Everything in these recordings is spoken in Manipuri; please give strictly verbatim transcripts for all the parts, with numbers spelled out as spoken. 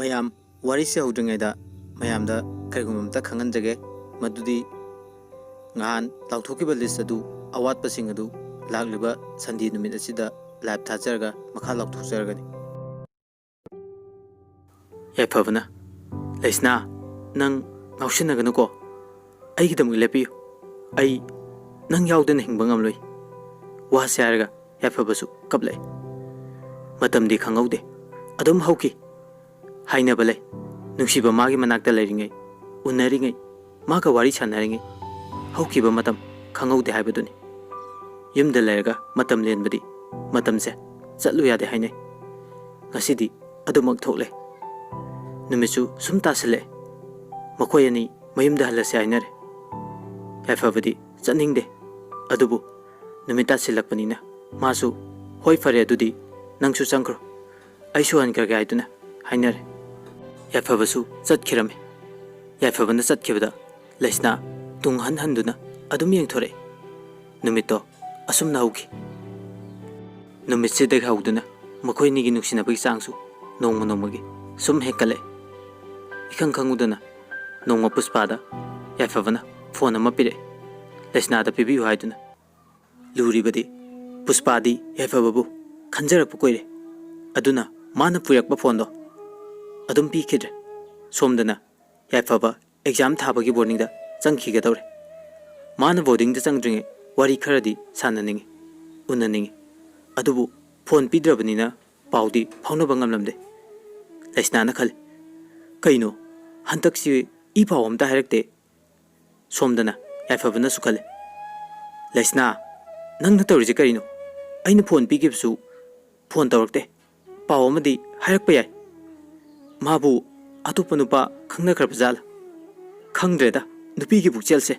ꯃꯌꯥꯝ, ꯋꯥꯔꯤꯁꯦ ꯍꯧꯗ꯭ꯔꯤꯉꯩꯗ ꯃꯌꯥꯝꯗ ꯀꯔꯤꯒꯨꯝꯕ ꯑꯝꯇ ꯈꯪꯍꯟꯖꯒꯦ꯫ ꯃꯗꯨꯗꯤ ꯅꯍꯥꯟ ꯂꯥꯎꯊꯣꯛꯈꯤꯕ ꯂꯤꯁ ꯑꯗꯨ, ꯑꯋꯥꯠꯄꯁꯤꯡ ꯑꯗꯨ ꯂꯥꯛꯂꯤꯕ ꯁꯟꯗꯦ ꯅꯨꯃꯤꯠ ꯑꯁꯤꯗ ꯂꯥꯏꯚ ꯊꯥꯖꯔꯒ ꯃꯈꯥ ꯂꯥꯎꯊꯣꯛꯆꯔꯒꯅꯤ꯫ ꯌꯥꯏꯐꯕꯅ, "ꯂꯩꯁꯅꯥ, ꯅꯪ ꯉꯥꯎꯁꯤꯟꯅꯒꯅꯨꯀꯣ꯫ ꯑꯩꯒꯤꯗꯃꯛ ꯂꯦꯞꯄꯤꯌꯨ꯫ ꯑꯩ ꯅꯪ ꯌꯥꯎꯗꯅ ꯍꯤꯡꯕ ꯉꯝꯂꯣꯏ꯫" ꯋꯥꯁꯦ ꯍꯥꯏꯔꯒ ꯌꯥꯏꯐꯕꯁꯨ ꯀꯞꯂꯛꯑꯦ꯫ ꯃꯇꯝꯗꯤ ꯈꯪꯍꯧꯗꯦ꯫ ꯑꯗꯨꯝ ꯍꯧꯈꯤ꯫ ꯍꯥꯏꯅꯕ ꯂꯩ, ꯅꯨꯡꯁꯤꯕ ꯃꯥꯒꯤ ꯃꯅꯥꯛꯇ ꯂꯩꯔꯤꯉꯩ, ꯎꯅꯔꯤꯉꯩ, ꯃꯥꯒ ꯋꯥꯔꯤ ꯁꯥꯟꯅꯔꯤꯉꯩ ꯍꯧꯈꯤꯕ ꯃꯇꯝ ꯈꯪꯍꯧꯗꯦ ꯍꯥꯏꯕꯗꯨꯅꯤ꯫ ꯌꯨꯝꯗ ꯂꯩꯔꯒ ꯃꯇꯝ ꯂꯦꯟꯕꯗꯤ ꯃꯇꯝꯁꯦ ꯆꯠꯂꯨ ꯌꯥꯗꯦ ꯍꯥꯏꯅꯩ꯫ ꯉꯁꯤꯗꯤ ꯑꯗꯨꯃꯛ ꯊꯣꯛꯂꯦ꯫ ꯅꯨꯃꯤꯠꯁꯨ ꯁꯨꯝ ꯇꯥꯁꯤꯜꯂꯛꯑꯦ꯫ ꯃꯈꯣꯏ ꯑꯅꯤ ꯃꯌꯨꯝꯗ ꯍꯜꯂꯁꯦ ꯍꯥꯏꯅꯔꯦ꯫ ꯌꯥꯏꯐꯕꯗꯤ ꯆꯠꯅꯤꯡꯗꯦ꯫ ꯑꯗꯨꯕꯨ ꯅꯨꯃꯤꯠ ꯇꯥꯁꯤꯜꯂꯛꯄꯅꯤꯅ ꯃꯥꯁꯨ, "ꯍꯣꯏ, ꯐꯔꯦ, ꯑꯗꯨꯗꯤ ꯅꯪꯁꯨ ꯆꯪꯈ꯭ꯔꯣ, ꯑꯩꯁꯨ ꯍꯟꯈ꯭ꯔꯒꯦ" ꯍꯥꯏꯗꯨꯅ ꯍꯥꯏꯅꯔꯦ꯫ ꯌꯥꯏꯐꯕꯁꯨ ꯆꯠꯈꯤꯔꯝꯃꯤ꯫ ꯌꯥꯏꯐꯕꯅ ꯆꯠꯈꯤꯕꯗ ꯂꯩꯁꯅꯥ ꯇꯨꯡ ꯍꯟ ꯍꯟꯗꯨꯅ ꯑꯗꯨꯝ ꯌꯦꯡꯊꯣꯔꯛꯏ꯫ ꯅꯨꯃꯤꯠꯇꯣ ꯑꯁꯨꯝꯅ ꯍꯧꯈꯤ꯫ ꯅꯨꯃꯤꯠꯁꯤꯗꯒꯤ ꯍꯧꯗꯨꯅ ꯃꯈꯣꯏ ꯑꯅꯤꯒꯤ ꯅꯨꯡꯁꯤꯅꯕꯒꯤ ꯆꯥꯡꯁꯨ ꯅꯣꯡꯃ ꯅꯣꯡꯃꯒꯤ ꯁꯨꯝ ꯍꯦꯟꯒꯠꯂꯛꯏ꯫ ꯏꯈꯪ ꯈꯪꯍꯧꯗꯅ ꯅꯣꯡꯃ ꯄꯨꯁꯄꯥꯗ ꯌꯥꯏꯐꯕꯅ ꯐꯣꯟ ꯑꯃ ꯄꯤꯔꯛꯏ, ꯂꯩꯁꯅꯥꯗ ꯄꯤꯕꯤꯌꯨ ꯍꯥꯏꯗꯨꯅ꯫ ꯂꯨꯔꯤꯕꯗꯤ ꯄꯨꯁꯄꯥꯗꯤ ꯌꯥꯏꯐꯕꯕꯨ ꯈꯟꯖꯔꯛꯄ ꯀꯨꯏꯔꯦ꯫ ꯑꯗꯨꯅ ꯃꯥꯅ ꯄꯨꯔꯛꯄ ꯐꯣꯟꯗꯣ ꯑꯗꯨꯝ ꯄꯤꯈꯤꯗ꯭ꯔꯦ꯫ ꯁꯣꯝꯗꯅ ꯌꯥꯏꯐꯕ ꯑꯦꯛꯖꯥꯝ ꯊꯥꯕꯒꯤ ꯕꯣꯔꯗꯤꯡꯗ ꯆꯪꯈꯤꯒꯗꯧꯔꯦ꯫ ꯃꯥꯅ ꯕꯣꯔꯗꯤꯡꯗ ꯆꯪꯗ꯭ꯔꯤꯉꯩ ꯋꯥꯔꯤ ꯈꯔꯗꯤ ꯁꯥꯟꯅꯅꯤꯡꯏ, ꯎꯅꯅꯤꯡꯏ꯫ ꯑꯗꯨꯕꯨ ꯐꯣꯟ ꯄꯤꯗ꯭ꯔꯕꯅꯤꯅ ꯄꯥꯎꯗꯤ ꯐꯥꯎꯅꯕ ꯉꯝꯂꯝꯗꯦ꯫ ꯂꯩꯁꯅꯥꯅ ꯈꯜꯂꯤ, "ꯀꯩꯅꯣ, ꯍꯟꯗꯛꯁꯤ ꯏ ꯄꯥꯎ ꯑꯝꯇ ꯍꯥꯏꯔꯛꯇꯦ?" ꯁꯣꯝꯗꯅ ꯌꯥꯏꯐꯕꯅꯁꯨ ꯈꯜꯂꯤ, "ꯂꯩꯁꯅꯥ, ꯅꯪꯅ ꯇꯧꯔꯤꯁꯦ ꯀꯔꯤꯅꯣ? ꯑꯩꯅ ꯐꯣꯟ ꯄꯤꯈꯤꯕꯁꯨ ꯐꯣꯟ ꯇꯧꯔꯛꯇꯦ꯫ ꯄꯥꯎ ꯑꯃꯗꯤ ꯍꯥꯏꯔꯛꯄ ꯌꯥꯏ꯫ ꯃꯥꯕꯨ ꯑꯇꯣꯞꯄ ꯅꯨꯄꯥ ꯈꯪꯅꯈ꯭ꯔꯕ ꯖꯥꯠꯂ? ꯈꯪꯗ꯭ꯔꯦꯗ, ꯅꯨꯄꯤꯒꯤ ꯄꯨꯛꯆꯦꯜꯁꯦ꯫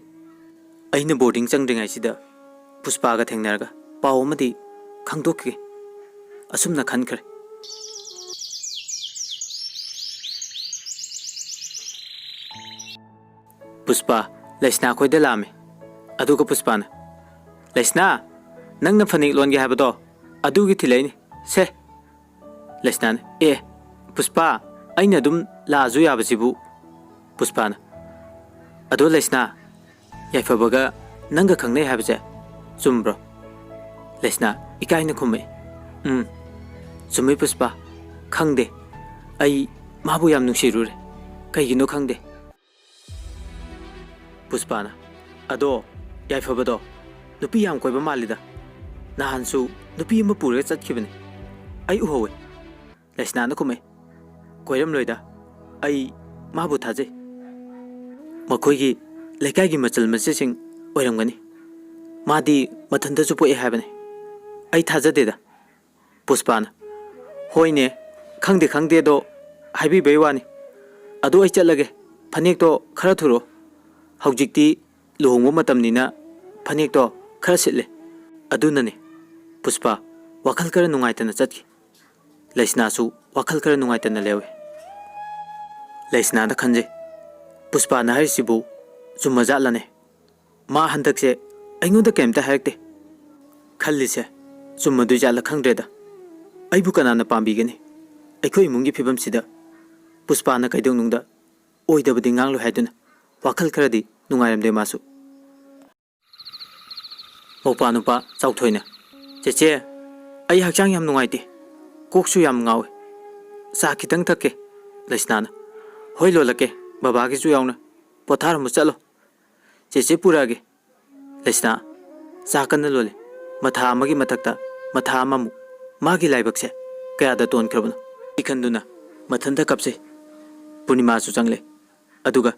ꯑꯩꯅ ꯕꯣꯔꯗꯤꯡ ꯆꯪꯗ꯭ꯔꯤꯉꯩꯁꯤꯗ ꯄꯨꯁꯄꯥꯒ ꯊꯦꯡꯅꯔꯒ ꯄꯥꯎ ꯑꯃꯗꯤ ꯈꯪꯗꯣꯛꯈꯤꯒꯦ꯫" ꯑꯁꯨꯝꯅ ꯈꯟꯈ꯭ꯔꯦ꯫ ꯄꯨꯁꯄꯥ ꯂꯩꯁꯅꯥ ꯈꯣꯏꯗ ꯂꯥꯛꯑꯝꯃꯤ꯫ ꯑꯗꯨꯒ ꯄꯨꯁꯄꯥꯅ, "ꯂꯩꯁꯅꯥ, ꯅꯪꯅ ꯐꯅꯦꯛ ꯂꯣꯟꯒꯦ ꯍꯥꯏꯕꯗꯣ ꯑꯗꯨꯒꯤ ꯊꯤꯜꯂꯛꯏꯅꯤ꯫ ꯁꯦ꯫" ꯂꯩꯁꯅꯥꯅ, "ꯑꯦ, ꯄꯨꯁꯄꯥ, ꯑꯩꯅ ꯑꯗꯨꯝ ꯂꯥꯛꯑꯁꯨ ꯌꯥꯕꯁꯤꯕꯨ꯫ ꯄꯨꯁꯄꯥꯅ, "ꯑꯗꯣ ꯂꯩꯁꯅꯥ, ꯌꯥꯏꯐꯕꯒ ꯅꯪꯒ ꯈꯪꯅꯩ ꯍꯥꯏꯕꯁꯦ ꯆꯨꯝꯕ꯭ꯔꯣ?" ꯂꯩꯁꯅꯥ ꯏꯀꯥꯏꯅ ꯈꯨꯝꯃꯛꯏ, "ꯎꯝ, ꯆꯨꯝꯃꯤ ꯄꯨꯁꯄꯥ, ꯈꯪꯗꯦ꯫ ꯑꯩ ꯃꯥꯕꯨ ꯌꯥꯝ ꯅꯨꯡꯁꯤꯔꯨꯔꯦ, ꯀꯩꯒꯤꯅꯣ ꯈꯪꯗꯦ꯫" ꯄꯨꯁꯄꯥꯅ, "ꯑꯗꯣ ꯌꯥꯏꯐꯕꯗꯣ ꯅꯨꯄꯤ ꯌꯥꯝ ꯀꯣꯏꯕ ꯃꯥꯜꯂꯤꯗ, ꯅꯍꯥꯟꯁꯨ ꯅꯨꯄꯤ ꯑꯃ ꯄꯨꯔꯒ ꯆꯠꯈꯤꯕꯅꯤ, ꯑꯩ ꯎꯍꯧꯋꯦ꯫" ꯂꯩꯁꯅꯥꯅ ꯈꯨꯝꯃꯦ, "ꯀꯣꯏꯔꯝꯂꯣꯏꯗ, ꯑꯩ ꯃꯥꯕꯨ ꯊꯥꯖꯩ꯫ ꯃꯈꯣꯏꯒꯤ ꯂꯩꯀꯥꯏꯒꯤ ꯃꯆꯜ ꯃꯆꯦꯁꯤꯡ ꯑꯣꯏꯔꯝꯒꯅꯤ꯫ ꯃꯥꯗꯤ ꯃꯊꯟꯇꯁꯨ ꯄꯣꯛꯑꯦ ꯍꯥꯏꯕꯅꯤ꯫ ꯑꯩ ꯊꯥꯖꯗꯦꯗ꯫" ꯄꯨꯁꯄꯥꯅ, "ꯍꯣꯏꯅꯦ, ꯈꯪꯗꯦ ꯈꯪꯗꯦꯗꯣ ꯍꯥꯏꯕꯤꯕꯩ ꯋꯥꯅꯤ꯫ ꯑꯗꯨ ꯑꯩ ꯆꯠꯂꯒꯦ, ꯐꯅꯦꯛꯇꯣ ꯈꯔ ꯊꯨꯔꯣ꯫ ꯍꯧꯖꯤꯛꯇꯤ ꯂꯨꯍꯣꯡꯕ ꯃꯇꯝꯅꯤꯅ ꯐꯅꯦꯛꯇꯣ ꯈꯔ ꯁꯤꯠꯂꯦ꯫ ꯑꯗꯨꯅꯅꯦ꯫" ꯄꯨꯁꯄꯥ ꯋꯥꯈꯜ ꯈꯔ ꯅꯨꯡꯉꯥꯏꯇꯅ ꯆꯠꯈꯤ꯫ ꯂꯩꯁꯅꯥꯁꯨ ꯋꯥꯈꯜ ꯈꯔ ꯅꯨꯡꯉꯥꯏꯇꯅ ꯂꯩꯍꯧꯏ꯫ ꯂꯩꯁꯅꯥꯅ ꯈꯟꯖꯩ, "ꯄꯨꯁꯄꯥꯅ ꯍꯥꯏꯔꯤꯁꯤꯕꯨ ꯆꯨꯝꯃꯖꯥꯠꯂꯅꯦ? ꯃꯥ ꯍꯟꯗꯛꯁꯦ ꯑꯩꯉꯣꯟꯗ ꯀꯩꯝꯇ ꯍꯥꯏꯔꯛꯇꯦ꯫ ꯈꯜꯂꯤꯁꯦ ꯆꯨꯝꯃꯗꯣꯏ ꯖꯥꯠꯂ ꯈꯪꯗ꯭ꯔꯦꯗ꯫ ꯑꯩꯕꯨ ꯀꯅꯥꯅ ꯄꯥꯝꯕꯤꯒꯅꯤ? ꯑꯩꯈꯣꯏ ꯏꯃꯨꯡꯒꯤ ꯐꯤꯕꯝꯁꯤꯗ ꯄꯨꯁꯄꯥꯅ ꯀꯩꯗꯧꯅꯨꯡꯗ ꯑꯣꯏꯗꯕꯗꯤ ꯉꯥꯡꯂꯣꯏ ꯍꯥꯏꯗꯨꯅ ꯋꯥꯈꯜ ꯈꯔꯗꯤ ꯅꯨꯡꯉꯥꯏꯔꯝꯗꯦ ꯃꯥꯁꯨ꯫" ꯃꯧꯄꯥ ꯅꯨꯄꯥ ꯆꯥꯎꯊꯣꯏꯅ, "ꯆꯦꯆꯦ, ꯑꯩ ꯍꯛꯆꯥꯡ ꯌꯥꯝ ꯅꯨꯡꯉꯥꯏꯇꯦ, ꯀꯣꯛꯁꯨ ꯌꯥꯝ ꯉꯥꯎꯏ, ꯆꯥ ꯈꯤꯇꯪ ꯊꯛꯀꯦ꯫" ꯂꯩꯁꯅꯥꯅ, "ꯍꯣꯏ, ꯂꯣꯜꯂꯛꯀꯦ, ꯕꯕꯥꯒꯤꯁꯨ ꯌꯥꯎꯅ꯫ ꯄꯣꯊꯥꯔꯝꯃꯨ ꯆꯠꯂꯣ, ꯆꯦꯆꯦ ꯄꯨꯔꯛꯑꯒꯦ꯫" ꯂꯩꯁꯅꯥ ꯆꯥ ꯀꯟꯅ ꯂꯣꯜꯂꯤ꯫ ꯃꯊꯥ ꯑꯃꯒꯤ ꯃꯊꯛꯇ ꯃꯊꯥ ꯑꯃꯃꯨꯛ꯫ ꯃꯥꯒꯤ ꯂꯥꯏꯕꯛꯁꯦ ꯀꯌꯥꯗ ꯇꯣꯟꯈ꯭ꯔꯕꯅꯣ? ꯁꯤ ꯈꯟꯗꯨꯅ ꯃꯊꯟꯇ ꯀꯞꯆꯩ꯫ ꯄꯨꯔꯅꯤꯃꯥꯁꯨ ꯆꯪꯂꯦ꯫ ꯑꯗꯨꯒ,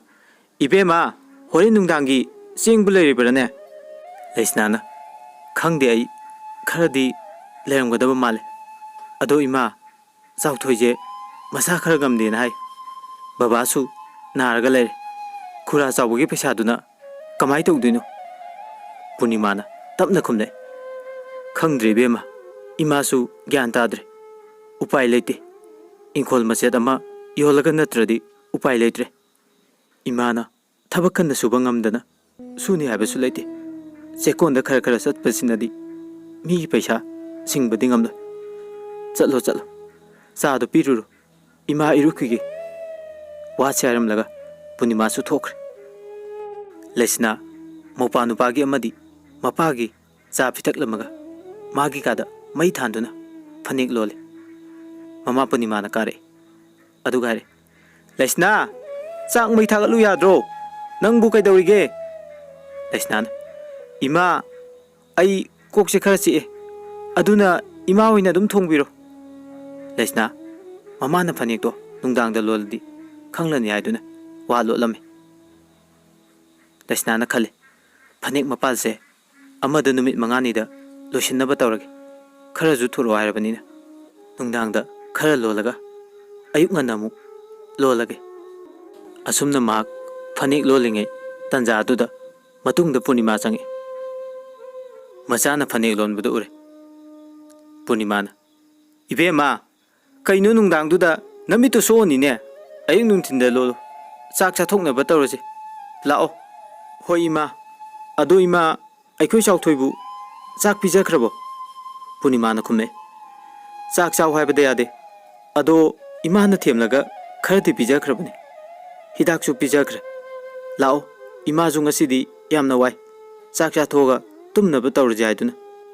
"ꯏꯕꯦꯝꯃ, ꯍꯣꯔꯦꯟ ꯅꯨꯡꯗꯥꯡꯒꯤ ꯆꯦꯡꯕꯨ ꯂꯩꯔꯤꯕ꯭ꯔꯥꯅꯦ?" ꯂꯩꯁꯅꯥꯅ, "ꯈꯪꯗꯦ ꯑꯩ, ꯈꯔꯗꯤ ꯂꯩꯔꯝꯒꯗꯕ ꯃꯥꯜꯂꯦ꯫ ꯑꯗꯣ ꯏꯃꯥ, ꯆꯥꯎꯊꯣꯏꯁꯦ ꯃꯁꯥ ꯈꯔ ꯉꯝꯗꯦꯅ ꯍꯥꯏ꯫ ꯕꯕꯥꯁꯨ ꯅꯥꯔꯒ ꯂꯩꯔꯦ꯫ ꯈꯨꯔꯥ ꯆꯥꯎꯕꯒꯤ ꯄꯩꯁꯥꯗꯨꯅ ꯀꯃꯥꯏ ꯇꯧꯗꯣꯏꯅꯣ?" ꯄꯨꯔꯅꯤꯃꯥꯅ ꯇꯞꯅ ꯈꯨꯝꯂꯛꯑꯦ, "ꯈꯪꯗ꯭ꯔꯦ ꯏꯕꯦꯝꯃ, ꯏꯃꯥꯁꯨ ꯒ꯭ꯌꯥꯟ ꯇꯥꯗ꯭ꯔꯦ꯫ ꯎꯄꯥꯏ ꯂꯩꯇꯦ꯫ ꯏꯪꯈꯣꯜ ꯃꯆꯦꯠ ꯑꯃ ꯌꯣꯜꯂꯒ ꯅꯠꯇ꯭ꯔꯗꯤ ꯎꯄꯥꯏ ꯂꯩꯇ꯭ꯔꯦ꯫ ꯏꯃꯥꯅ ꯊꯕꯛ ꯀꯟꯅ ꯁꯨꯕ ꯉꯝꯗꯅ ꯁꯨꯅꯤ ꯍꯥꯏꯕꯁꯨ ꯂꯩꯇꯦ꯫ ꯆꯦꯛꯀꯣꯟꯗ ꯈꯔ ꯈꯔ ꯆꯠꯄꯁꯤꯅꯗꯤ ꯃꯤꯒꯤ ꯄꯩꯁꯥ ꯁꯤꯡꯕꯗꯤ ꯉꯝꯂꯣꯏ꯫ ꯆꯠꯂꯣ, ꯆꯠꯂꯣ, ꯆꯥꯗꯣ ꯄꯤꯔꯨꯔꯣ꯫ "ꯏꯃꯥ, ꯏꯔꯨꯈꯤꯒꯦ" ꯋꯥꯁꯦ ꯍꯥꯏꯔꯝꯂꯒ ꯄꯨꯔꯅꯤꯃꯥꯁꯨ ꯊꯣꯛꯈ꯭ꯔꯦ꯫ ꯂꯩꯁꯅꯥ ꯃꯧꯄꯥ ꯅꯨꯄꯥꯒꯤ ꯑꯃꯗꯤ ꯃꯄꯥꯒꯤ ꯆꯥ ꯄꯤꯊꯛꯂꯝꯃꯒ ꯃꯥꯒꯤ ꯀꯥꯗ ꯃꯩ ꯊꯥꯟꯗꯨꯅ ꯐꯅꯦꯛ ꯂꯣꯜꯂꯤ꯫ ꯃꯃꯥ ꯄꯨꯔꯅꯤꯃꯥꯅ ꯀꯥꯔꯛꯏ꯫ ꯑꯗꯨꯒ ꯍꯥꯏꯔꯦ, "ꯂꯩꯁꯅꯥ, ꯆꯥꯛ ꯃꯩ ꯊꯥꯒꯠꯂꯨ ꯌꯥꯗ꯭ꯔꯣ? ꯅꯪꯕꯨ ꯀꯩꯗꯧꯔꯤꯒꯦ?" ꯂꯩꯁꯅꯥꯅ, "ꯏꯃꯥ, ꯑꯩ ꯀꯣꯛꯁꯦ ꯈꯔ ꯆꯤꯛꯑꯦ, ꯑꯗꯨꯅ ꯏꯃꯥ ꯍꯣꯏꯅ ꯑꯗꯨꯝ ꯊꯣꯡꯕꯤꯔꯣ"꯫ ꯂꯩꯁꯅꯥ ꯃꯃꯥꯅ ꯐꯅꯦꯛꯇꯣ ꯅꯨꯡꯗꯥꯡꯗ ꯂꯣꯜꯂꯗꯤ ꯈꯪꯂꯅꯤ ꯍꯥꯏꯗꯨꯅ ꯋꯥ ꯂꯣꯠꯂꯝꯃꯤ꯫ ꯂꯩꯁꯅꯥꯅ ꯈꯜꯂꯤ, "ꯐꯅꯦꯛ ꯃꯄꯥꯜꯁꯦ ꯑꯃꯗ ꯅꯨꯃꯤꯠ ꯃꯉꯥꯅꯤꯗ ꯂꯣꯏꯁꯤꯟꯅꯕ ꯇꯧꯔꯒꯦ꯫ ꯈꯔꯁꯨ ꯊꯨꯔꯛꯑꯣ ꯍꯥꯏꯔꯕꯅꯤꯅ ꯅꯨꯡꯗꯥꯡꯗ ꯈꯔ ꯂꯣꯜꯂꯒ ꯑꯌꯨꯛ ꯉꯟꯅ ꯑꯃꯨꯛ ꯂꯣꯜꯂꯒꯦ"꯫ ꯑꯁꯨꯝꯅ ꯃꯍꯥꯛ ꯐꯅꯦꯛ ꯂꯣꯜꯂꯤꯉꯩ ꯇꯟꯖꯥ ꯑꯗꯨꯗ ꯃꯇꯨꯡꯗ ꯄꯨꯔꯅꯤꯃꯥ ꯆꯪꯉꯛꯏ꯫ ꯃꯆꯥꯅ ꯐꯅꯦꯛ ꯂꯣꯟꯕꯗꯨ ꯎꯔꯦ꯫ ꯄꯨꯔꯅꯤꯃꯥꯅ, "ꯏꯕꯦꯝꯃ, ꯀꯩꯅꯣ ꯅꯨꯡꯗꯥꯡꯗꯨꯗ ꯅꯃꯤꯠꯇꯨ ꯁꯣꯛꯑꯅꯤꯅꯦ? ꯑꯌꯨꯛ ꯅꯨꯡꯊꯤꯟꯗ ꯂꯣꯜꯂꯨ, ꯆꯥꯛ ꯆꯥꯊꯣꯛꯅꯕ ꯇꯧꯔꯁꯤ꯫ ꯂꯥꯛꯑꯣ"꯫ "ꯍꯣꯏ ꯏꯃꯥ꯫ ꯑꯗꯣ ꯏꯃꯥ, ꯑꯩꯈꯣꯏ ꯆꯥꯎꯊꯣꯏꯕꯨ ꯆꯥꯛ ꯄꯤꯖꯈ꯭ꯔꯕꯣ?" ꯄꯨꯔꯅꯤꯃꯥꯅ ꯈꯨꯝꯂꯛꯑꯦ꯫ "ꯆꯥꯛ ꯆꯥꯎ ꯍꯥꯏꯕꯗ ꯌꯥꯗꯦ꯫ ꯑꯗꯣ ꯏꯃꯥꯅ ꯊꯦꯝꯂꯒ ꯈꯔꯗꯤ ꯄꯤꯖꯈ꯭ꯔꯕꯅꯤ꯫ ꯍꯤꯗꯥꯛꯁꯨ ꯄꯤꯖꯈ꯭ꯔꯦ꯫ ꯂꯥꯛꯑꯣ, ꯏꯃꯥꯁꯨ ꯉꯁꯤꯗꯤ ꯌꯥꯝꯅ ꯋꯥꯏ꯫ ꯆꯥꯛ ꯆꯥꯊꯣꯛꯑꯒ ꯇꯨꯝꯅꯕ ꯇꯧꯔꯁꯤ" ꯍꯥꯏꯗꯨꯅ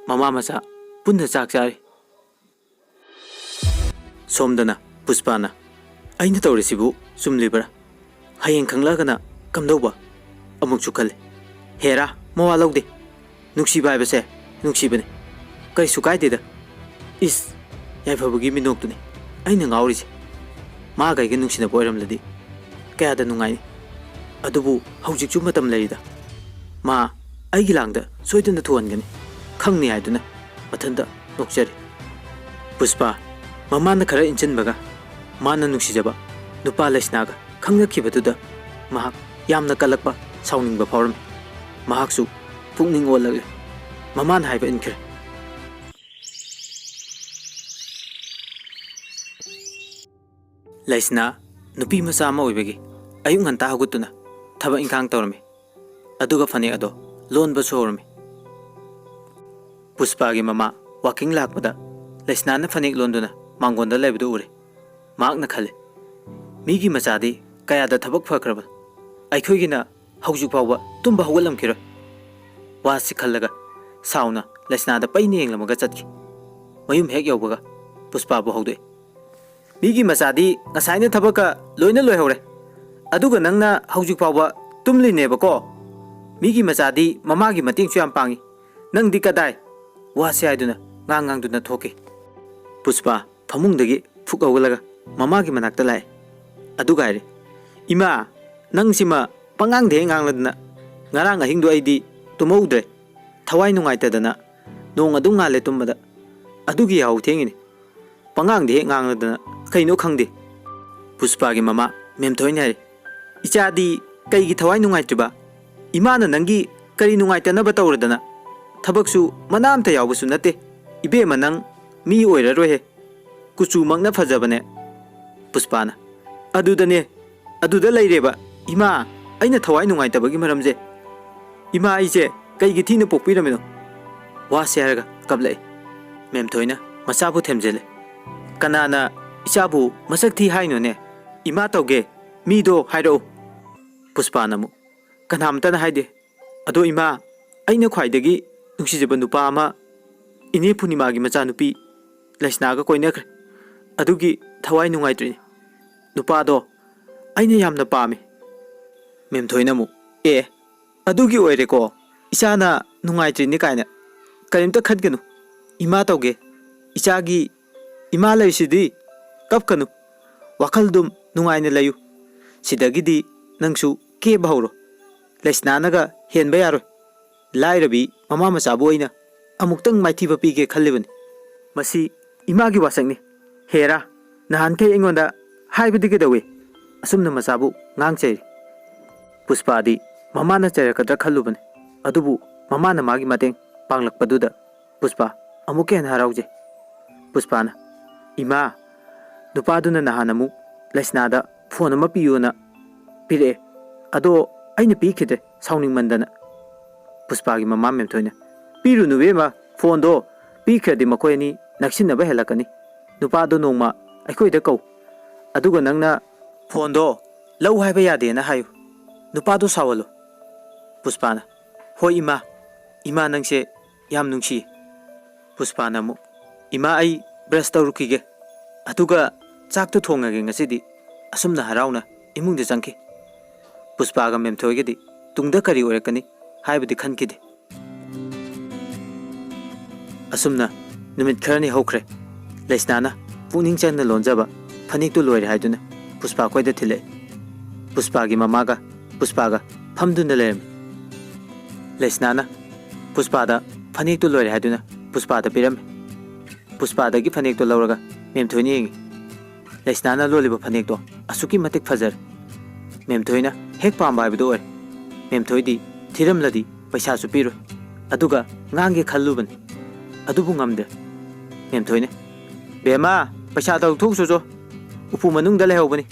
ꯃꯃꯥ ꯃꯆꯥ ꯄꯨꯟꯅ ꯆꯥꯛ ꯆꯥꯔꯤ꯫ ꯁꯣꯝꯗꯅ ꯄꯨꯁꯄꯥꯅ, "ꯑꯩꯅ ꯇꯧꯔꯤꯁꯤꯕꯨ ꯆꯨꯝꯂꯤꯕ꯭ꯔꯥ? ꯍꯌꯦꯡ ꯈꯪꯂꯛꯑꯒꯅ ꯀꯝꯗꯧꯕ?" ꯑꯃꯨꯛꯁꯨ ꯈꯜꯂꯤ꯫ "ꯍꯦꯔꯥ, ꯃꯋꯥ ꯂꯧꯗꯦ꯫ ꯅꯨꯡꯁꯤꯕ ꯍꯥꯏꯕꯁꯦ ꯅꯨꯡꯁꯤꯕꯅꯤ꯫ ꯀꯔꯤꯁꯨ ꯀꯥꯏꯗꯦꯗ꯫ ꯏꯁ, ꯌꯥꯏꯐꯕꯒꯤ ꯃꯤꯅꯣꯛꯇꯨꯅꯤ ꯑꯩꯅ ꯉꯥꯎꯔꯤꯁꯦ꯫ ꯃꯥꯒ ꯑꯩꯒ ꯅꯨꯡꯁꯤꯅꯕ ꯑꯣꯏꯔꯝꯂꯗꯤ ꯀꯌꯥꯗ ꯅꯨꯡꯉꯥꯏꯅꯤ꯫ ꯑꯗꯨꯕꯨ ꯍꯧꯖꯤꯛꯁꯨ ꯃꯇꯝ ꯂꯩꯔꯤꯗ꯫ ꯃꯥ ꯑꯩꯒꯤ ꯂꯥꯡꯗ ꯁꯣꯏꯗꯅ ꯊꯨꯍꯟꯒꯅꯤ꯫ ꯈꯪꯅꯤ" ꯍꯥꯏꯗꯨꯅ ꯃꯊꯟꯇ ꯅꯣꯛꯆꯔꯤ꯫ ꯄꯨꯁꯄꯥ ꯃꯃꯥꯅ ꯈꯔ ꯏꯟꯁꯤꯟꯕꯒ ꯃꯥꯅ ꯅꯨꯡꯁꯤꯖꯕ ꯅꯨꯄꯥ ꯂꯩꯁꯅꯥꯒ ꯈꯪꯅꯈꯤꯕꯗꯨꯗ ꯃꯍꯥꯛ ꯌꯥꯝꯅ ꯀꯜꯂꯛꯄ, ꯁꯥꯎꯅꯤꯡꯕ ꯐꯥꯎꯔꯝꯃꯤ꯫ ꯃꯍꯥꯛꯁꯨ ꯄꯨꯛꯅꯤꯡ ꯑꯣꯜꯂꯛꯂꯦ꯫ ꯃꯃꯥꯅ ꯍꯥꯏꯕ ꯏꯟꯈ꯭ꯔꯦ꯫ ꯂꯩꯁꯅꯥ ꯅꯨꯄꯤ ꯃꯆꯥ ꯑꯃ ꯑꯣꯏꯕꯒꯤ ꯑꯌꯨꯛ ꯉꯟꯇꯥ ꯍꯧꯒꯠꯇꯨꯅ ꯊꯕꯛ ꯏꯪꯈꯥꯡ ꯇꯧꯔꯝꯃꯤ꯫ ꯑꯗꯨꯒ ꯐꯅꯦꯛ ꯑꯗꯣ ꯂꯣꯟꯕꯁꯨ ꯍꯧꯔꯝꯃꯤ꯫ ꯄꯨꯁꯄꯥꯒꯤ ꯃꯃꯥ ꯋꯥꯀꯤꯡ ꯂꯥꯛꯄꯗ ꯂꯩꯁꯅꯥꯅ ꯐꯅꯦꯛ ꯂꯣꯟꯗꯨꯅ ꯃꯥꯡꯒꯣꯟꯗ ꯂꯩꯕꯗꯨ ꯎꯔꯦ꯫ ꯃꯍꯥꯛꯅ ꯈꯜꯂꯤ, "ꯃꯤꯒꯤ ꯃꯆꯥꯗꯤ ꯀꯌꯥꯗ ꯊꯕꯛ ꯐꯈ꯭ꯔꯕ, ꯑꯩꯈꯣꯏꯒꯤꯅ ꯍꯧꯖꯤꯛ ꯐꯥꯎꯕ ꯇꯨꯝꯕ ꯍꯧꯒꯠꯂꯝꯈꯤꯔꯣꯏ"꯫ ꯋꯥꯁꯤ ꯈꯜꯂꯒ ꯁꯥꯎꯅ ꯂꯩꯁꯅꯥꯗ ꯄꯩꯅ ꯌꯦꯡꯂꯝꯃꯒ ꯆꯠꯈꯤ꯫ ꯃꯌꯨꯝ ꯍꯦꯛ ꯌꯧꯕꯒ ꯄꯨꯁꯄꯥꯕꯨ ꯍꯧꯗꯣꯛꯏ꯫ "ꯃꯤꯒꯤ ꯃꯆꯥꯗꯤ ꯉꯁꯥꯏꯅ ꯊꯕꯛꯀ ꯂꯣꯏꯅ ꯂꯣꯏꯍꯧꯔꯦ, ꯑꯗꯨꯒ ꯅꯪꯅ ꯍꯧꯖꯤꯛ ꯐꯥꯎꯕ ꯇꯨꯝꯂꯤꯅꯦꯕꯀꯣ꯫ ꯃꯤꯒꯤ ꯃꯆꯥꯗꯤ ꯃꯃꯥꯒꯤ ꯃꯇꯦꯡꯁꯨ ꯌꯥꯝ ꯄꯥꯡꯉꯤ, ꯅꯪꯗꯤ ꯀꯗꯥꯏ?" ꯋꯥꯁꯤ ꯍꯥꯏꯗꯨꯅ ꯉꯥꯡ ꯉꯥꯡꯗꯨꯅ ꯊꯣꯛꯈꯤ꯫ ꯄꯨꯁꯄꯥ ꯐꯃꯨꯡꯗꯒꯤ ꯐꯨꯛ ꯍꯧꯒꯠꯂꯒ ꯃꯃꯥꯒꯤ ꯃꯅꯥꯛꯇ ꯂꯥꯛꯑꯦ꯫ ꯑꯗꯨꯒ ꯍꯥꯏꯔꯦ, "ꯏꯃꯥ, ꯅꯪꯁꯤꯃ ꯄꯉꯥꯡꯗ ꯍꯦꯛ ꯉꯥꯡꯂꯗꯅ꯫ ꯉꯔꯥꯡ ꯑꯍꯤꯡꯗꯣ ꯑꯩꯗꯤ ꯇꯨꯝꯍꯧꯗ꯭ꯔꯦ, ꯊꯋꯥꯏ ꯅꯨꯡꯉꯥꯏꯇꯗꯅ꯫ ꯅꯣꯡ ꯑꯗꯨꯝ ꯉꯥꯜꯂꯦ ꯇꯨꯝꯕꯗ, ꯑꯗꯨꯒꯤ ꯌꯥꯍꯧ ꯊꯦꯡꯉꯤꯅꯤ꯫ ꯄꯉꯥꯡꯗ ꯍꯦꯛ ꯉꯥꯡꯂꯗꯅ ꯀꯩꯅꯣ ꯈꯪꯗꯦ"꯫ ꯄꯨꯁꯄꯥꯒꯤ ꯃꯃꯥ ꯃꯦꯝꯊꯣꯏꯅ ꯍꯥꯏꯔꯦ, "ꯏꯆꯥꯗꯤ ꯀꯩꯒꯤ ꯊꯋꯥꯏ ꯅꯨꯡꯉꯥꯏꯇ꯭ꯔꯤꯕ? ꯏꯃꯥꯅ ꯅꯪꯒꯤ ꯀꯔꯤ ꯅꯨꯡꯉꯥꯏꯇꯅꯕ ꯇꯧꯔꯗꯅ? ꯊꯕꯛꯁꯨ ꯃꯅꯥ ꯑꯝꯇ ꯌꯥꯎꯕꯁꯨ ꯅꯠꯇꯦ꯫ ꯏꯕꯦꯝꯃ, ꯅꯪ ꯃꯤ ꯑꯣꯏꯔꯔꯣꯏꯍꯦ꯫ ꯀꯨꯆꯨꯃꯛꯅ ꯐꯖꯕꯅꯦ"꯫ ꯄꯨꯁꯄꯥꯅ, "ꯑꯗꯨꯗꯅꯦ, ꯑꯗꯨꯗ ꯂꯩꯔꯦꯕ, ꯏꯃꯥ, ꯑꯩꯅ ꯊꯋꯥꯏ ꯅꯨꯡꯉꯥꯏꯇꯕꯒꯤ ꯃꯔꯝꯁꯦ꯫ ꯏꯃꯥ, ꯑꯩꯁꯦ ꯀꯩꯒꯤ ꯊꯤꯅ ꯄꯣꯛꯄꯤꯔꯝꯃꯤꯅꯣ?" ꯋꯥꯁꯦ ꯍꯥꯏꯔꯒ ꯀꯞꯂꯛꯏ꯫ ꯃꯦꯝꯊꯣꯏꯅ ꯃꯆꯥꯕꯨ ꯊꯦꯝꯖꯤꯜꯂꯦ꯫ "ꯀꯅꯥꯅ ꯏꯆꯥꯕꯨ ꯃꯁꯛ ꯊꯤ ꯍꯥꯏꯅꯣꯅꯦ? ꯏꯃꯥ ꯇꯧꯒꯦ, ꯃꯤꯗꯣ ꯍꯥꯏꯔꯛꯎ"꯫ ꯄꯨꯁꯄꯥꯅ ꯑꯃꯨꯛ, "ꯀꯅꯥꯝꯇꯅ ꯍꯥꯏꯗꯦ꯫ ꯑꯗꯣ ꯏꯃꯥ, ꯑꯩꯅ ꯈ꯭ꯋꯥꯏꯗꯒꯤ ꯅꯨꯡꯁꯤꯖꯕ ꯅꯨꯄꯥ ꯑꯃ ꯏꯅꯦ ꯄꯨꯔꯅꯤꯃꯥꯒꯤ ꯃꯆꯥꯅꯨꯄꯤ ꯂꯩꯁꯅꯥꯒ ꯀꯣꯏꯅꯈ꯭ꯔꯦ꯫ ꯑꯗꯨꯒꯤ ꯊꯋꯥꯏ ꯅꯨꯡꯉꯥꯏꯇ꯭ꯔꯤꯅꯤ꯫ ꯅꯨꯄꯥꯗꯣ ꯑꯩꯅ ꯌꯥꯝꯅ ꯄꯥꯝꯃꯤ"꯫ ꯃꯦꯝꯊꯣꯏꯅ ꯑꯃꯨꯛ, "ꯑꯦ, ꯑꯗꯨꯒꯤ ꯑꯣꯏꯔꯦꯀꯣ ꯏꯆꯥꯅ ꯅꯨꯡꯉꯥꯏꯇ꯭ꯔꯤꯅꯤ ꯀꯥꯏꯅ꯫ ꯀꯔꯤꯝꯇ ꯈꯟꯒꯅꯨ꯫ ꯏꯃꯥ ꯇꯧꯒꯦ꯫ ꯏꯆꯥꯒꯤ ꯏꯃꯥ ꯂꯩꯔꯤꯁꯤꯗꯤ꯫ ꯀꯞꯀꯅꯨ꯫ ꯋꯥꯈꯜꯗꯨꯝ ꯅꯨꯡꯉꯥꯏꯅ ꯂꯩꯌꯨ꯫ ꯁꯤꯗꯒꯤꯗꯤ ꯅꯪꯁꯨ ꯀꯦꯕ ꯍꯧꯔꯣ꯫ ꯂꯩꯁꯅꯥꯅꯒ ꯍꯦꯟꯕ ꯌꯥꯔꯣꯏ꯫ ꯂꯥꯏꯔꯕꯤ ꯃꯃꯥ ꯃꯆꯥꯕꯨ ꯑꯩꯅ ꯑꯃꯨꯛꯇꯪ ꯃꯥꯏꯊꯤꯕ ꯄꯤꯒꯦ ꯈꯜꯂꯤꯕꯅꯤ꯫ ꯃꯁꯤ ꯏꯃꯥꯒꯤ ꯋꯥꯁꯛꯅꯤ꯫ ꯍꯦꯔꯥ, ꯅꯍꯥꯟꯈꯩ ꯑꯩꯉꯣꯟꯗ ꯍꯥꯏꯕꯗꯤ ꯀꯩꯗꯧꯏ?" ꯑꯁꯨꯝꯅ ꯃꯆꯥꯕꯨ ꯉꯥꯡ ꯆꯩꯔꯤ꯫ ꯄꯨꯁꯄꯥꯗꯤ ꯃꯃꯥꯅ ꯆꯩꯔꯛꯀꯗ꯭ꯔꯥ ꯈꯜꯂꯨꯕꯅꯤ, ꯑꯗꯨꯕꯨ ꯃꯃꯥꯅ ꯃꯥꯒꯤ ꯃꯇꯦꯡ ꯄꯥꯡꯂꯛꯄꯗꯨꯗ ꯄꯨꯁꯄꯥ ꯑꯃꯨꯛꯀ ꯍꯦꯟꯅ ꯍꯔꯥꯎꯖꯩ꯫ ꯄꯨꯁꯄꯥꯅ, "ꯏꯃꯥ, ꯅꯨꯄꯥꯗꯨꯅ ꯅꯍꯥꯟ ꯑꯃꯨꯛ ꯂꯩꯁꯅꯥꯗ ꯐꯣꯟ ꯑꯃ ꯄꯤꯌꯨꯅ ꯄꯤꯔꯛꯑꯦ꯫ ꯑꯗꯣ ꯑꯩꯅ ꯄꯤꯈꯤꯗ꯭ꯔꯦ, ꯁꯥꯎꯅꯤꯡꯃꯟꯗꯅ"꯫ ꯄꯨꯁꯄꯥꯒꯤ ꯃꯃꯥ ꯃꯦꯝꯊꯣꯏꯅ, "ꯄꯤꯔꯨꯅꯨ ꯏꯕꯦꯝꯃ, ꯐꯣꯟꯗꯣ꯫ ꯄꯤꯈ꯭ꯔꯗꯤ ꯃꯈꯣꯏ ꯑꯅꯤ ꯅꯛꯁꯤꯟꯅꯕ ꯍꯦꯜꯂꯛꯀꯅꯤ꯫ ꯅꯨꯄꯥꯗꯣ ꯅꯣꯡꯃ ꯑꯩꯈꯣꯏꯗ ꯀꯧ꯫ ꯑꯗꯨꯒ ꯅꯪꯅ ꯐꯣꯟꯗꯣ ꯂꯧ ꯍꯥꯏꯕ ꯌꯥꯗꯦꯅ ꯍꯥꯏꯌꯨ꯫ ꯅꯨꯄꯥꯗꯣ ꯁꯥꯎꯍꯜꯂꯨ꯫ ꯄꯨꯁꯄꯥꯅ, "ꯍꯣꯏ ꯏꯃꯥ, ꯏꯃꯥ ꯅꯪꯁꯦ ꯌꯥꯝ ꯅꯨꯡꯁꯤꯌꯦ꯫" ꯄꯨꯁꯄꯥꯅ ꯑꯃꯨꯛ, "ꯏꯃꯥ, ꯑꯩ ꯕ꯭ꯔꯁ ꯇꯧꯔꯨꯈꯤꯒꯦ, ꯑꯗꯨꯒ ꯆꯥꯛꯇꯣ ꯊꯣꯡꯉꯒꯦ ꯉꯁꯤꯗꯤ꯫" ꯑꯁꯨꯝꯅ ꯍꯔꯥꯎꯅ ꯏꯃꯨꯡꯗ ꯆꯪꯈꯤ꯫ ꯄꯨꯁꯄꯥꯒ ꯃꯦꯝꯊꯣꯏꯒꯗꯤ ꯇꯨꯡꯗ ꯀꯔꯤ ꯑꯣꯏꯔꯛꯀꯅꯤ ꯍꯥꯏꯕꯗꯤ ꯈꯟꯈꯤꯗꯦ꯫ ꯑꯁꯨꯝꯅ ꯅꯨꯃꯤꯠ ꯈꯔꯅꯤ ꯍꯧꯈ꯭ꯔꯦ꯫ ꯂꯩꯁꯅꯥꯅ ꯄꯨꯛꯅꯤꯡ ꯆꯪꯅ ꯂꯣꯟꯖꯕ ꯐꯅꯦꯛꯇꯨ ꯂꯣꯏꯔꯦ ꯍꯥꯏꯗꯨꯅ ꯄꯨꯁꯄꯥ ꯈꯣꯏꯗ ꯊꯤꯜꯂꯛꯏ꯫ ꯄꯨꯁꯄꯥꯒꯤ ꯃꯃꯥꯒ ꯄꯨꯁꯄꯥꯒ ꯐꯝꯗꯨꯅ ꯂꯩꯔꯝꯃꯤ꯫ ꯂꯩꯁꯅꯥꯅ ꯄꯨꯁꯄꯥꯗ ꯐꯅꯦꯛꯇꯨ ꯂꯣꯏꯔꯦ ꯍꯥꯏꯗꯨꯅ ꯄꯨꯁꯄꯥꯗ ꯄꯤꯔꯝꯃꯤ꯫ ꯄꯨꯁꯄꯥꯗꯒꯤ ꯐꯅꯦꯛꯇꯣ ꯂꯧꯔꯒ ꯃꯦꯝꯊꯣꯏꯅ ꯌꯦꯡꯉꯤ꯫ ꯂꯩꯁꯅꯥꯅ ꯂꯣꯜꯂꯤꯕ ꯐꯅꯦꯛꯇꯣ ꯑꯁꯨꯛꯀꯤ ꯃꯇꯤꯛ ꯐꯖꯔꯦ꯫ ꯃꯦꯝꯊꯣꯏꯅ ꯍꯦꯛ ꯄꯥꯝꯕ ꯍꯥꯏꯕꯗꯨ ꯑꯣꯏꯔꯦ꯫ ꯃꯦꯝꯊꯣꯏꯗꯤ ꯊꯤꯔꯝꯂꯗꯤ ꯄꯩꯁꯥꯁꯨ ꯄꯤꯔꯣꯏ꯫ ꯑꯗꯨꯒ ꯉꯥꯡꯒꯦ ꯈꯜꯂꯨꯕꯅꯤ꯫ ꯑꯗꯨꯕꯨ ꯉꯝꯗ꯭ꯔꯦ꯫ ꯃꯦꯝꯊꯣꯏꯅ, "ꯕꯦꯝꯃ, ꯄꯩꯁꯥꯗꯣ ꯂꯧꯊꯣꯛꯎꯆꯣ꯫ ꯎꯄꯨ ꯃꯅꯨꯡꯗ ꯂꯩꯍꯧꯕꯅꯤ꯫"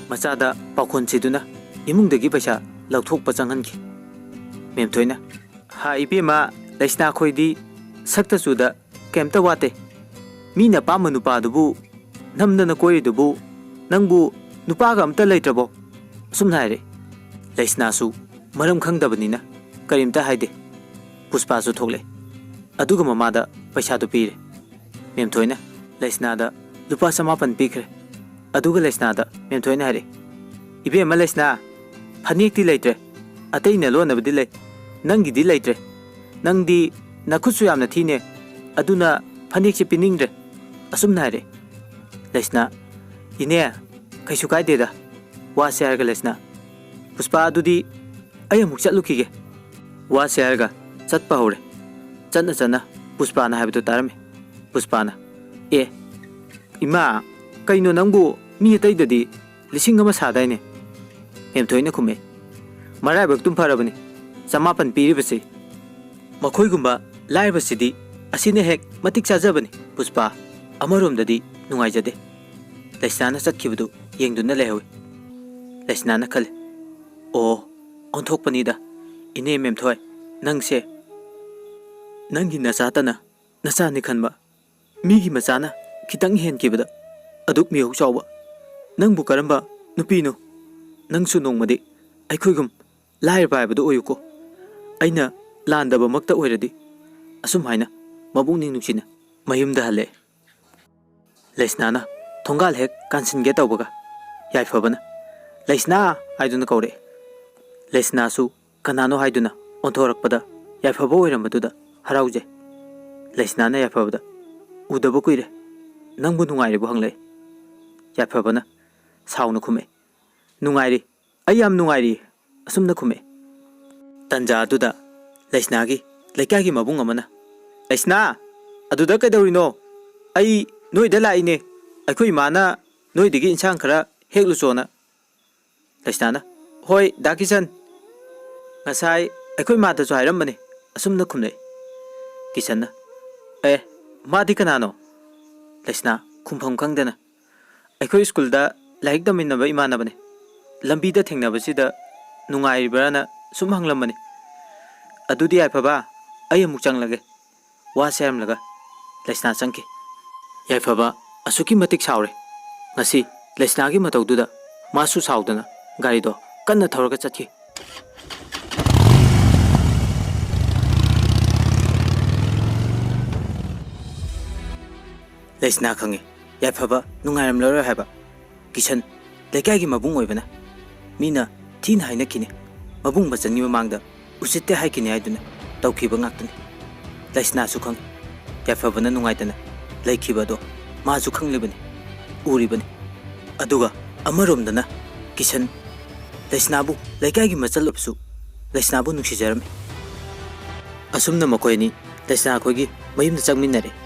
ꯃꯆꯥꯗ ꯄꯥꯎꯈꯣꯟ ꯁꯤꯗꯨꯅ ꯏꯃꯨꯡꯗꯒꯤ ꯄꯩꯁꯥ ꯂꯧꯊꯣꯛꯄ ꯆꯪꯍꯟꯈꯤ꯫ ꯃꯦꯝꯊꯣꯏꯅ, "ꯍꯥ ꯏꯕꯦꯝꯃ, ꯂꯩꯁꯅꯥ ꯈꯣꯏꯗꯤ ꯁꯛꯇ ꯆꯨꯗ ꯀꯩꯝꯇ ꯋꯥꯠꯇꯦ꯫ ꯃꯤꯅ ꯑꯄꯥꯝꯕ ꯅꯨꯄꯥꯗꯨꯕꯨ ꯅꯝꯗꯅ ꯀꯣꯏꯔꯤꯗꯨꯕꯨ ꯅꯪꯕꯨ ꯅꯨꯄꯥꯒ ꯑꯝꯇ ꯂꯩꯇ꯭ꯔꯕꯣ?" ꯑꯁꯨꯝꯅ ꯍꯥꯏꯔꯦ꯫ ꯂꯩꯁꯅꯥꯁꯨ ꯃꯔꯝ ꯈꯪꯗꯕꯅꯤꯅ ꯀꯔꯤꯝꯇ ꯍꯥꯏꯗꯦ꯫ ꯄꯨꯁꯄꯥꯁꯨ ꯊꯣꯛꯂꯛꯑꯦ꯫ ꯑꯗꯨꯒ ꯃꯃꯥꯗ ꯄꯩꯁꯥꯗꯨ ꯄꯤꯔꯦ꯫ ꯃꯦꯝꯊꯣꯏꯅ ꯂꯩꯁꯅꯥꯗ ꯂꯨꯄꯥ ꯆꯃꯥꯄꯟ ꯄꯤꯈ꯭ꯔꯦ꯫ ꯑꯗꯨꯒ ꯂꯩꯁꯅꯥꯗ ꯃꯦꯝꯊꯣꯏꯅ ꯍꯥꯏꯔꯛꯏ, "ꯏꯕꯦꯝꯃ ꯂꯩꯁꯅꯥ, ꯐꯅꯦꯛꯇꯤ ꯂꯩꯇ꯭ꯔꯦ, ꯑꯇꯩꯅ ꯂꯣꯟꯅꯕꯗꯤ ꯂꯩ, ꯅꯪꯒꯤꯗꯤ ꯂꯩꯇ꯭ꯔꯦ꯫ ꯅꯪꯗꯤ ꯅꯈꯨꯠꯁꯨ ꯌꯥꯝꯅ ꯊꯤꯅꯦ, ꯑꯗꯨꯅ ꯐꯅꯦꯛꯁꯦ ꯄꯤꯅꯤꯡꯗ꯭ꯔꯦ꯫" ꯑꯁꯨꯝꯅ ꯍꯥꯏꯔꯛꯏ꯫ ꯂꯩꯁꯅꯥ, "ꯏꯅꯦ, ꯀꯩꯁꯨ ꯀꯥꯏꯗꯦꯗ, ꯋꯥꯁꯦ ꯍꯥꯏꯔꯒ ꯂꯩꯁꯅꯥ꯫ ꯄꯨꯁꯄꯥ, ꯑꯗꯨꯗꯤ ꯑꯩ ꯑꯃꯨꯛ ꯆꯠꯂꯨꯈꯤꯒꯦ꯫" ꯋꯥꯁꯦ ꯍꯥꯏꯔꯒ ꯆꯠꯄ ꯍꯧꯔꯦ꯫ ꯆꯠꯅ ꯆꯠꯅ ꯄꯨꯁꯄꯥꯅ ꯍꯥꯏꯕꯗꯨ ꯇꯥꯔꯝꯃꯤ꯫ ꯄꯨꯁꯄꯥꯅ, "ꯑꯦ, ꯏꯃꯥ, ꯀꯩꯅꯣ ꯅꯪꯕꯨ ꯃꯤ ꯑꯇꯩꯗꯗꯤ ꯂꯤꯁꯤꯡ ꯑꯃ ꯁꯥꯗꯥꯏꯅꯦ?" ꯃꯦꯝꯊꯣꯏꯅ ꯈꯨꯝꯃꯦ, "ꯃꯔꯥꯏꯕꯛꯇꯨꯝ ꯐꯔꯕꯅꯤ, ꯆꯃꯥꯄꯟ ꯄꯤꯔꯤꯕꯁꯤ꯫ ꯃꯈꯣꯏꯒꯨꯝꯕ ꯂꯥꯏꯔꯕꯁꯤꯗꯤ ꯑꯁꯤꯅ ꯍꯦꯛ ꯃꯇꯤꯛ ꯆꯥꯖꯕꯅꯤ꯫" ꯄꯨꯁꯄꯥ ꯑꯃꯔꯣꯝꯗꯗꯤ ꯅꯨꯡꯉꯥꯏꯖꯗꯦ꯫ ꯂꯩꯁꯅꯥꯅ ꯆꯠꯈꯤꯕꯗꯨ ꯌꯦꯡꯗꯨꯅ ꯂꯩꯍꯧꯏ꯫ ꯂꯩꯁꯅꯥꯅ ꯈꯜꯂꯤ, "ꯑꯣ, ꯑꯣꯟꯊꯣꯛꯄꯅꯤꯗ, ꯏꯅꯦ ꯃꯦꯝꯊꯣꯏ, ꯅꯪꯁꯦ ꯅꯪꯒꯤ ꯅꯆꯥꯇꯅ ꯅꯆꯥꯅꯤ ꯈꯟꯕ, ꯃꯤꯒꯤ ꯃꯆꯥꯅ ꯈꯤꯇꯪ ꯍꯦꯟꯈꯤꯕꯗ ꯑꯗꯨꯛ ꯃꯤꯍꯧ ꯆꯥꯎꯕ, "ꯅꯪꯕꯨ ꯀꯔꯝꯕ ꯅꯨꯄꯤꯅꯣ? ꯅꯪꯁꯨ ꯅꯣꯡꯃꯗꯤ ꯑꯩꯈꯣꯏꯒꯨꯝ ꯂꯥꯏꯔꯕ ꯍꯥꯏꯕꯗꯨ ꯑꯣꯏꯌꯨꯀꯣ꯫ ꯑꯩꯅ ꯂꯥꯟꯗꯕꯃꯛꯇ ꯑꯣꯏꯔꯗꯤ" ꯑꯁꯨꯝ ꯍꯥꯏꯅ ꯃꯕꯨꯛꯅꯤꯡ ꯅꯨꯡꯁꯤꯅ ꯃꯌꯨꯝꯗ ꯍꯜꯂꯛꯑꯦ꯫ ꯂꯩꯁꯅꯥꯅ ꯊꯣꯡꯒꯥꯜ ꯍꯦꯛ ꯀꯥꯟꯁꯤꯟꯒꯦ ꯇꯧꯕꯒ ꯌꯥꯏꯐꯕꯅ "ꯂꯩꯁꯅꯥ" ꯍꯥꯏꯗꯨꯅ ꯀꯧꯔꯛꯑꯦ꯫ ꯂꯩꯁꯅꯥꯁꯨ ꯀꯅꯥꯅꯣ ꯍꯥꯏꯗꯨꯅ ꯑꯣꯟꯊꯣꯔꯛꯄꯗ ꯌꯥꯏꯐꯕ ꯑꯣꯏꯔꯝꯕꯗꯨꯗ ꯍꯔꯥꯎꯖꯩ꯫ ꯂꯩꯁꯅꯥꯅ ꯌꯥꯏꯐꯕꯗ "ꯎꯗꯕ ꯀꯨꯏꯔꯦ, ꯅꯪꯕꯨ ꯅꯨꯡꯉꯥꯏꯔꯤꯕꯣ?" ꯍꯪꯂꯛꯏ꯫ ꯌꯥꯏꯐꯕꯅ ꯁꯥꯎꯅ ꯈꯨꯝꯃꯛꯏ, "ꯅꯨꯡꯉꯥꯏꯔꯤ, ꯑꯩ ꯌꯥꯝ ꯅꯨꯡꯉꯥꯏꯔꯤ" ꯑꯁꯨꯝꯅ ꯈꯨꯝꯃꯛꯏ꯫ ꯇꯟꯖꯥ ꯑꯗꯨꯗ ꯂꯩꯁꯅꯥꯒꯤ ꯂꯩꯀꯥꯏꯒꯤ ꯃꯕꯨꯡ ꯑꯃꯅ, "ꯂꯩꯁꯅꯥ, ꯑꯗꯨꯗ ꯀꯩꯗꯧꯔꯤꯅꯣ? ꯑꯩ ꯅꯣꯏꯗ ꯂꯥꯛꯏꯅꯦ, ꯑꯩꯈꯣꯏ ꯏꯃꯥꯅ ꯅꯣꯏꯗꯒꯤ ꯏꯟꯁꯥꯡ ꯈꯔ ꯍꯦꯛꯂꯨꯆꯣꯅ"꯫ ꯂꯩꯁꯅꯥꯅ, "ꯍꯣꯏ ꯗꯥ ꯀꯤꯁꯟ, ꯉꯁꯥꯏ ꯑꯩꯈꯣꯏ ꯃꯥꯗꯁꯨ ꯍꯥꯏꯔꯝꯕꯅꯦ" ꯑꯁꯨꯝꯅ ꯈꯨꯝꯂꯛꯏ꯫ ꯀꯤꯁꯟꯅ, "ꯑꯦ, ꯃꯥꯗꯤ ꯀꯅꯥꯅꯣ?" ꯂꯩꯁꯅꯥ ꯈꯨꯝꯐꯝ ꯈꯪꯗꯅ, "ꯑꯩꯈꯣꯏ ꯁ꯭ꯀꯨꯜꯗ ꯂꯥꯏꯔꯤꯛ ꯇꯝꯃꯤꯟꯅꯕ ꯏꯃꯥꯟꯅꯕꯅꯦ, ꯂꯝꯕꯤꯗ ꯊꯦꯡꯅꯕꯁꯤꯗ ꯅꯨꯡꯉꯥꯏꯔꯤꯕ꯭ꯔꯥꯅ ꯁꯨꯝ ꯍꯪꯂꯝꯕꯅꯤ꯫ ꯑꯗꯨꯗꯤ ꯌꯥꯏꯐꯕ, ꯑꯩ ꯑꯃꯨꯛ ꯆꯪꯂꯒꯦ"꯫ ꯋꯥꯁꯦ ꯍꯥꯏꯔꯝꯂꯒ ꯂꯩꯁꯅꯥ ꯆꯪꯈꯤ꯫ ꯌꯥꯏꯐꯕ ꯑꯁꯨꯛꯀꯤ ꯃꯇꯤꯛ ꯁꯥꯎꯔꯦ꯫ ꯉꯁꯤ ꯂꯩꯁꯅꯥꯒꯤ ꯃꯇꯧꯗꯨꯗ ꯃꯥꯁꯨ ꯁꯥꯎꯗꯅ ꯒꯥꯔꯤꯗꯣ ꯀꯟꯅ ꯊꯧꯔꯒ ꯆꯠꯈꯤ꯫ ꯂꯩꯁꯅꯥ ꯈꯪꯉꯤ, ꯌꯥꯏꯐꯕ ꯅꯨꯡꯉꯥꯏꯔꯝꯂꯔꯣꯏ ꯍꯥꯏꯕ꯫ ꯀꯤꯁꯟ ꯂꯩꯀꯥꯏꯒꯤ ꯃꯕꯨꯡ ꯑꯣꯏꯕꯅ ꯃꯤꯅ ꯊꯤꯅ ꯍꯥꯏꯅꯈꯤꯅꯤ, ꯃꯕꯨꯡ ꯃꯆꯟꯒꯤ ꯃꯃꯥꯡꯗ ꯎꯁꯤꯠꯇꯦ ꯍꯥꯏꯈꯤꯅꯤ ꯍꯥꯏꯗꯨꯅ ꯇꯧꯈꯤꯕ ꯉꯥꯛꯇꯅꯤ꯫ ꯂꯩꯁꯅꯥꯁꯨ ꯈꯪꯏ, ꯌꯥꯏꯐꯕꯅ ꯅꯨꯡꯉꯥꯏꯇꯅ ꯂꯩꯈꯤꯕ ꯑꯗꯣ ꯃꯥꯁꯨ ꯈꯪꯂꯤꯕꯅꯤ, ꯎꯔꯤꯕꯅꯤ꯫ ꯑꯗꯨꯒ ꯑꯃꯔꯣꯝꯗꯅ ꯀꯤꯁꯟ ꯂꯩꯁꯅꯥꯕꯨ ꯂꯩꯀꯥꯏꯒꯤ ꯃꯆꯜ ꯑꯣꯏꯕꯁꯨ ꯂꯩꯁꯅꯥꯕꯨ ꯅꯨꯡꯁꯤꯖꯔꯝꯃꯤ꯫ ꯑꯁꯨꯝꯅ ꯃꯈꯣꯏ ꯑꯅꯤ ꯂꯩꯁꯅꯥ ꯑꯩꯈꯣꯏꯒꯤ ꯃꯌꯨꯝꯗ ꯆꯪꯃꯤꯟꯅꯔꯦ꯫